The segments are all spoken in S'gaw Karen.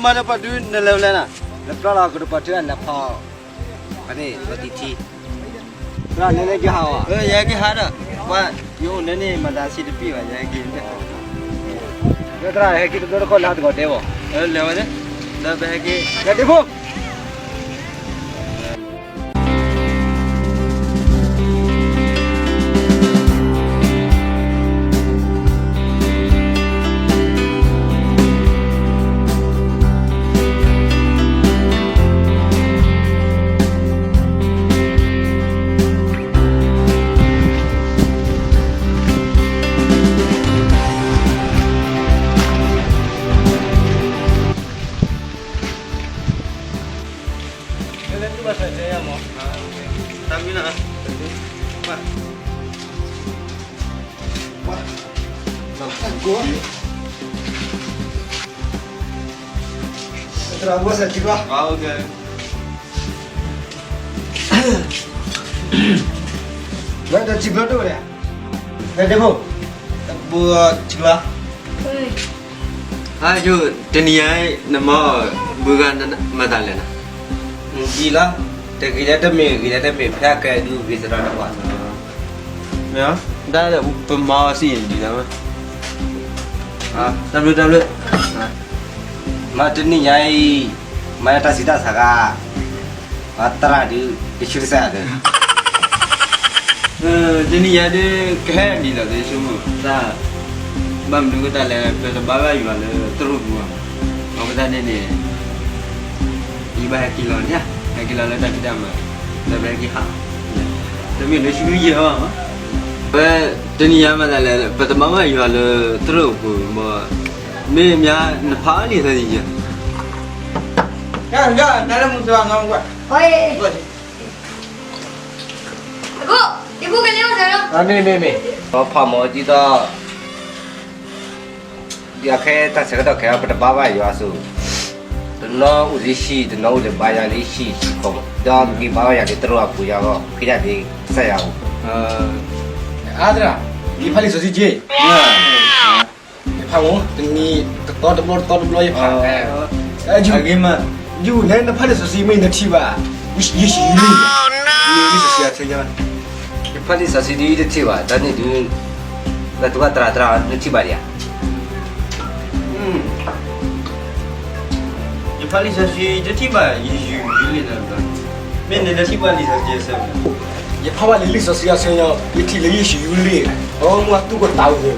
မၤလၢပှၤဒုးနလဲၤလဲၤနၤ, နပျီလီၤကတပှၤထၢအလဲၤဖီ, န့ၣ် လီၤတံၢ်ထံ, ပျီလဲၤလဲၤကဟးအီၤ, ယဟဲက့ၤဟးဒီး, ပှၤ, ယအိၣ်န့ၣ်န့ၣ် မၤသးဆံးတပံၢ်ဘၣ် ယဟဲက့ၤ, သရၣ်ဟဲက့ၤတဘျီတခီၣ်လၢတဂီၤဒဲးဘၣ်, လဲၤဝဲန့ၣ်, ဒီးပဟဲက့ၤ, လဲၤဒ့ဖိ သရၣ်ဘိစဲးထံကျီ, ဝဲတထံကျီဒိၣ်လဲၣ်, ဝဲဒ့ဖိ, ဘိထံကျီ, အယိၣ် တနံၤညါအံၤ နမၤဘုဂၤမၤသးလဲၣ်နၤ, ဒ်လီၤ, တဂ့ၤလၢတမ့ၢ်ဂ့ၤလၢတမ့ၢ်ဖဲအကဲဒုးဂ့ၤသရၣ်တပှၢ်, မ့ၢ်, ဒ်ပမၤအီၤစံးဒ်လီၤ, တၢ်ဘျုးတၢ်ဘျုး, မၤတနံၤညါအံၤ, မၤတၢ်ဆံးတၢ်ဆါခါ, သရၣ်ဒုး ကဆူကစၢ်ယွၤ, တနံၤညါဒုး ကဟဲဒ်သိးသုဆိကမိၣ်တၢ်, ဘၣ်မနုၤအဃိသတးလဲၣ် ပတဘါဘၣ်ယွၤလၢတရူးပူၤဘၣ်, အဃိသတးန့ၣ်န့ၣ် ယဘၣ်ဟဲက့ၤလီၤန့ၣ်, ဟဲက့ၤလီၤလၢတၢ်ဖံးတၢ်မၤ, ဒီးပဟဲက့ၤဟး, တမ့ၢ်လၢဆူယဲၢ်ဘၣ်, ပတနံၤညါမၤသးလဲၣ် ပတဘါဘၣ်ယွၤလၢတရူးပူၤဘၣ်, မ့ၢ်မ့ၢ်နဖးလံာ်စီဆှံယဲၢ် အဃိ, ယဖိကလံၤအိၣ်စၢၤလီၤ, မ့မ့မ့မ့ၢ်, ပဖးမီၤဒ်သိး, ဒ်အခဲတၢ်ဆၢကတီၢ်ခဲအံၤ ပတဘါဘၣ်ယွၤအသိး, တနီၤအိၣ်လၢဟံၣ် တနီၤအိၣ်လၢဘါယွၤလၢဟံၣ်ဆံးခီမီၤ, ဒီးပက့ၤဘါဘၣ်ယွၤလၢတရူးအပူၤယၤဂီၢ် ဃ့တၢ်ဒ်ကစၢ်ယွၤအအိၣ်, အါသရၣ်, ယဖးလံာ်စီဆှံက့ ယဖးမီၤ တနံၤတသီတဘျီတသီတဘျီယဖး, ယုၢ်, ယုၢ်န့ၣ်နဖးလံာ်စီဆှံမ့ၢ်နထံၣ်ဘၣ်, ယ့ၣ်ၡူးလံာ်, လံာ်စီဆှံအဆၢညါ, ယဖးလံာ်စီဆှံဒ်ယတထံၣ်ဘၣ် တၢ်န့ၣ်ဒုး, လၢတဘၣ်သရၣ်သရၣ်နထံၣ်ဘၣ်ဒံးဧါ ယဖးလံာ်စီဆှံတထံၣ်ဘၣ် ယ့ၣ်ၡူးလံာ်လၢ, မ့ၢ်နနထံၣ်ဘၣ်လံာ်စီဆှံအဆၢ, ယဖးဘၣ်လံာ်လံာ်စီဆှံအဆၢညါ ယထံၣ်လၢယ့ၣ်ၡူးလံာ်, အမူအသူၣ်ကတၢ်အိၣ်,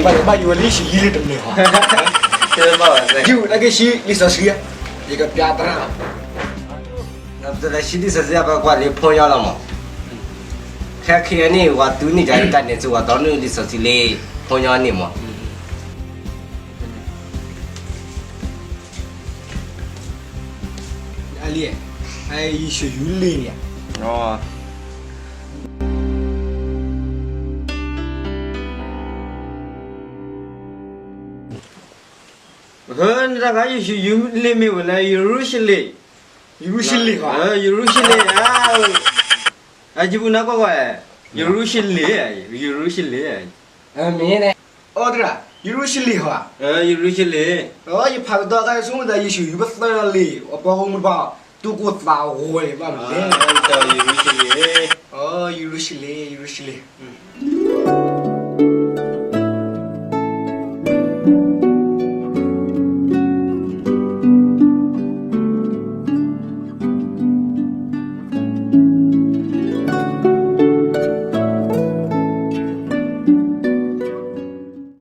ဘၣ်ယဘၣ်ယိၣ်ဝဲလၢယ့ၣ်ၡူးလံာ်လၢတမ့ၢ်ဟီ, ယုၢ်တၢ်က့ၤဆံလံာ်စီဆှံ, ယကပျးသရၣ် ပတလဲၤဆံလံာ်စီဆှံ ပကွၢ်လၢဖိညီလီၤမး, ခဲခဲအံၤန့ၣ် ပှၤသူန့ၢ်ယၤတၢ်နဲၣ်စူ ပှၤတီနုာ်လံာ်စီဆှံလၢဖိညီန့ၣ်မး, အလံ, ယ့ၣ်ၡူးယူလံာ်န့ၣ်, နတၢ်ခါယ့ၣ်ၡူးယူလံာ်မ့ၢ်ဝဲလၢယရူၤၡလ့ၣ်, ယရူၤၡလ့ၣ်, ယရူၤၡလ့ၣ်, အယံၤပူၤနၢ်ကွၢ်ကွၢ်, ယရူၤၡလ့ၣ်, ယရူၤၡလ့ၣ်, မ့ၢ်န့ၣ်, အီသရၣ်, ယရူၤၡလ့ၣ်ဧါ, ယရူၤၡလ့ၣ်, ယဖးကဒီးခါဆိကမိၣ်သးယ့ၣ်ၡူးယူပသၢလံာ် အပှၤဂီၢ်မုၢ်တဖၣ် သူၣ်ကိၢ်သးဂီၤန့ၣ် ဘၣ်မနုၤလဲၣ်, ယရူၤၡလ့ၣ်, ယရူၤၡလ့ၣ်, ယရူၤၡလ့ၣ်